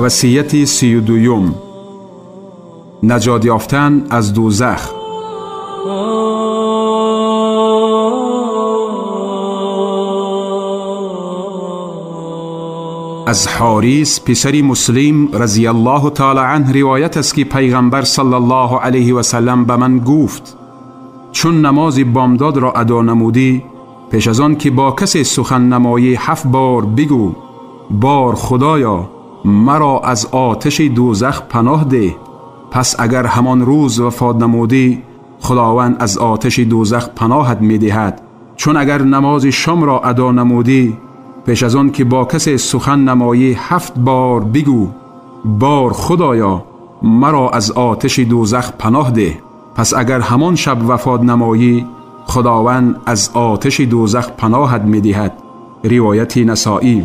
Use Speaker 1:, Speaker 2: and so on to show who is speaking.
Speaker 1: Васияти 32. Наҷот ёфтан аз дӯзах. Аз Ҳорис писари Муслим разияллоҳу таъоло анҳ ривоят аст, ки пайғамбар саллаллоҳу алайҳи васаллам ба ман гуфт: чун намози бомдодро адо намудӣ, пеш аз он ки бо касе сухан намоӣ, 7 бор бигӯ: бор Худоё, маро аз оташи дӯзах паноҳ деҳ. Пас агар ҳамон рӯз вафот намудӣ, Худованд аз оташи дӯзах паноҳат медиҳад. Чун агар намози шомро адо намудӣ, пеш аз он ки бо касе сухан намоӣ, 7 бор бигӯ: бор Худоё, маро аз оташи дӯзах паноҳ деҳ. Пас агар ҳамон шаб вафот намоӣ, Худованд аз оташи дӯзах паноҳат медиҳад. Ривояти Насоӣ.